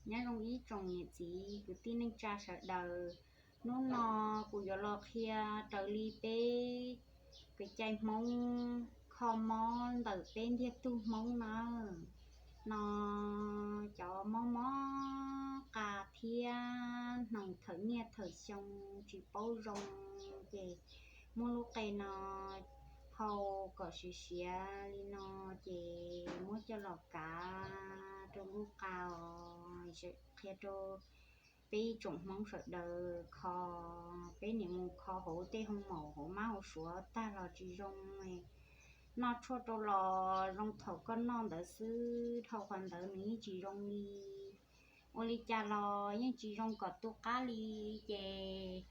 Nyob zoo ib tsoom niam txiv kwv tij neej tsa sawv daws, hnub no kuv yuav los qhia raws li peb kev cai Hmoob kho mob ntawm peb ntiag tug Hmoob nawb. No cov mob mob qa thiab hnoos thawm niaj thawm xyoo tsis paub zoo, ces muab lub qe no hau kom siav siav li no, ces muab coj los kav rau lub qa os. Qhia rau peb ib tsoom Hmoob sawv daws kho, peb niaj mus kho hauv tej hoo maum hauv mab hauv suav tag los tsis zoo, noj tshuaj rau los zoo thaum koj noj ntawd xwb, dhau qhov ntawd nws yeej tsis zoo li. Ua li cas los yeej tsis zoo kom tu qab li, ces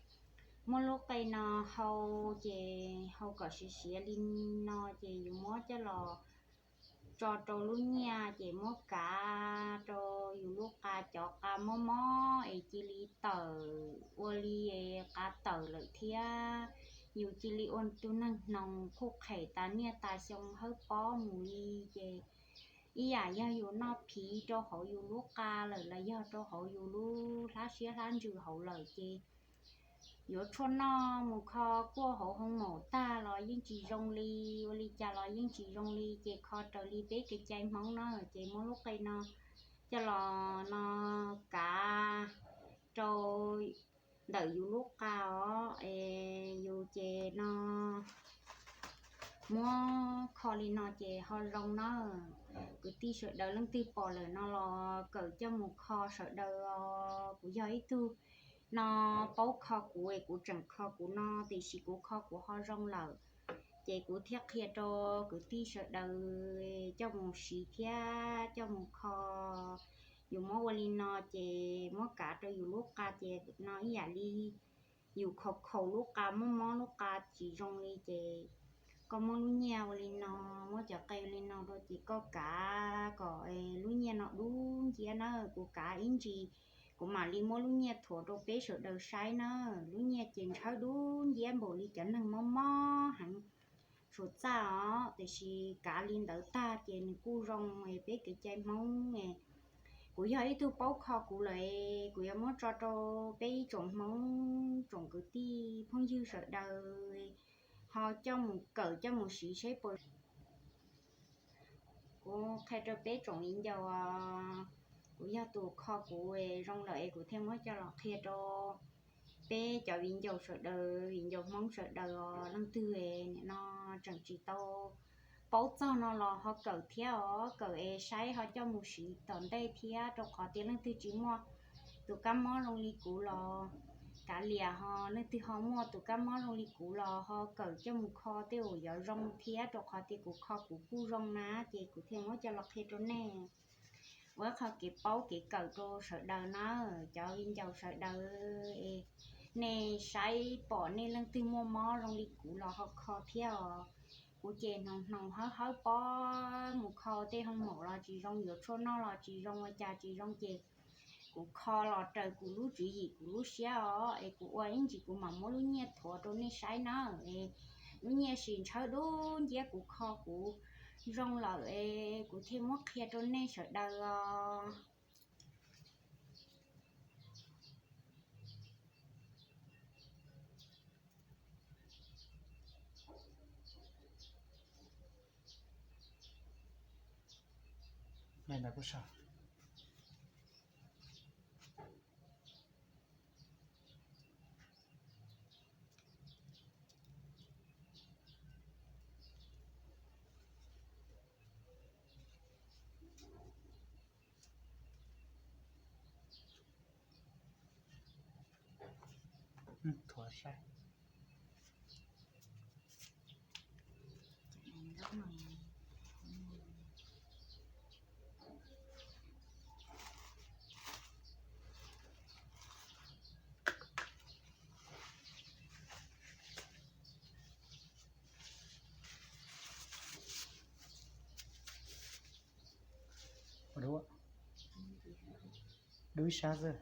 muab lub qe no hau, ces hau kom siav siav li no, ces yus muab coj los tso rau lub nyiaj, ces muab kav rau yus lub qa, cov qa mob mob es cia li tawm ua li qa tawm lawm thiab. Yus cia li ua tus neeg hnoos qhuj qhem tas niaj tas xyoo, hawb pob mus li, ces ib yam yog yus noj phiv rau hauv yus lub qa lawm los yog rau hauv yus lub hlab siab hlab ntsws hauv lawm, ces yuav tshuaj noj mus kho kuaj hauv hoo maum tag los yeej tsis zoo li. Ua li cas los yeej tsis zoo li, ces kho raws li peb kev cai Hmoob na, ces muab lub qe no coj los no kav rau ntawm yus lub qa os, es yus ces no muab kho li no ces ho zoo na. Kwv tij sawv daws leej twg pom lawm no los kawm coj mus kho sawv daws os. Kuv yog ib tug no paub kho kuv es kuv tseem kho kuv no, tiam sis kuv kho kuv ho zoo lawm, ces kuv thiaj qhia rau kwv tij sawv daws coj mus siv thiab coj mus kho. Yus muab ua li no ces muab kav rau yus lub qa, ces no ib yam li yus khaus khaus lub qa, mob mob lub qa tsis zoo li, ces koj muab lub nyiaj ua li no, muab cov qe ua li no rau, ces koj kav kom lub nyiaj no dub nciab na. Kuv kav ib ntsis kuv mam li muab lub nyiaj thuav rau peb sawv daws saib na. Lub nyiaj ces ntshawb dub nciab npaum li cov neeg mob mob heev suav txaj os, tiam sis kav li ntawd tag ces nws kuj zoo. Peb kev cai Hmoob, kuv yog ib tug paub kho kuv lawm, kuv yuav muab tso rau peb ib tsoom Hmoob tsoom kwv tij phooj ywg sawv daws ho coj mus kawm coj mus siv seb puas. Kuv qhia rau peb tsoom viv ncaus, kuv yog tus kho kuv zoo lawm es kuv thiaj muab coj los qhia rau peb cov viv ncaus sawv daws, viv ncaus Hmoob sawv daws os. Leej twg nim no tseem tsis tau paub txog no los ho kawm thiab os, kawm es saib ho coj mus siv tom ntej thiab, rau qhov tias leej twg tsis muaj tus kab mob zoo li kuv los kav liam, ho leej twg ho muaj tus kab mob zoo li kuv los ho kawm coj mus kho tej uas yuav zoo thiab, rau qhov tias kuv kho kuv kuj zoo na, ces kuv thiaj muab coj los qhia rau nej ua ib qho kev paub kev kawm rau sawv daws na. Cov viv ncaus sawv daws, nej saib pom nej leej twg muaj mob zoo li kuv los ho kho thiab os. Kuv ces hnoos hnoos hawb hawb pob mus kho tej hoo maum los tsis zoo, yuav tshuaj noj los tsis zoo, ua cas tsis zoo, ces kuv kho los raws kuv lub tswv yim kuv lub siab os, es kuv ua ib ntsis kuv mam muab lub nyiaj thuav rau nej saib na. Es lub nyiaj sis ntshawb dub nciab, kuv kho kuv zoo lawm es kuv thiaj muab qhia rau nej sawv daws os. Thuav saib. Dub, dub ib sab xwb.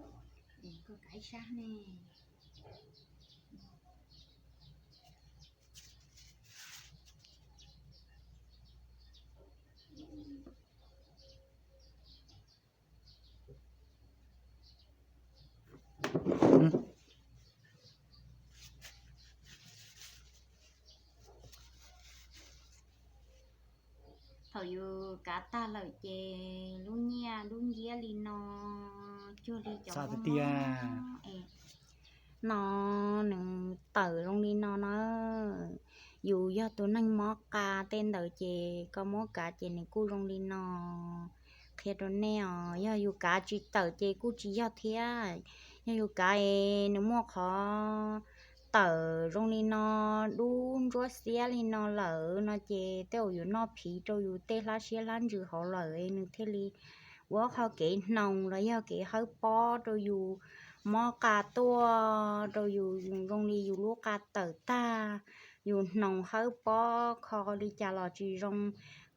kav tag lawm ces lub nyiaj dub nciab li no, cuag li cov tiag no nws tawm zoo li no na. Yus yog tus neeg mob qa tej ntawd ces koj muab kav ces nws kuj zoo li no. Qhia rau nej os, yog yus kav tsis tawm ces kuj tsis yog thiab. Yog yus kav es nws muaj qhov tawm zoo li no, dub ntsuab xiab li no lawm no ces tej zaum yuav noj phiv rau yus tej hlab siab hlab ntsws hauv lawm es nws thiaj li ua qhov kev hnoos los yog kev hawb pob rau yus, mob qa tuaj rau yus, zoo li yus lub qa tawm tag, yus hnoos hawb pob, kho li cas los tsis zoo,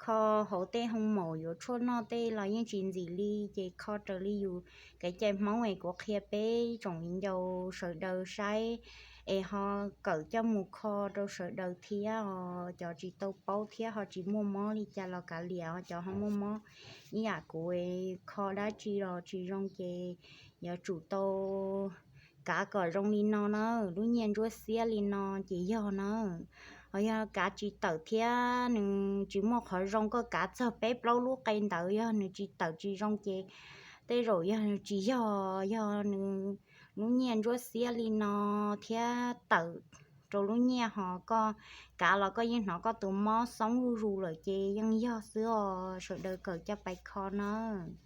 kho hauv tej hoo maum yuav tshuaj noj tej los yeej tsis ntxim li, ces kho raws li yus kev cai Hmoob es kuv qhia peb tsoom viv ncaus sawv daws saib es ho kawm coj mus kho rau sawv daws thiab os. Cov tsis tau paub thiab ho tsis muaj mob li cas los kav liam, cov ho muaj mob ib yam kuv kho dab tsi los tsis zoo ces yuav tsum tau kav kom zoo li no na, lub nyiaj ntsuab xiab li no ces yog na. Ho yog kav tsis tawm thiab nws tsis muaj qhov zoo, koj kav txog peb plaub lub qe ntawd yog nws tsis tawm tsis zoo ces tej zaum yog nws tsis yog, yog nws lub nyiaj ntsuab xiab li no thiab tawm rau lub nyiaj ho koj kav los koj yeej hnov koj tus mob xoob zuj zus lawm ces yeej yog xwb os, sawv daws kawm coj pais kho nawb.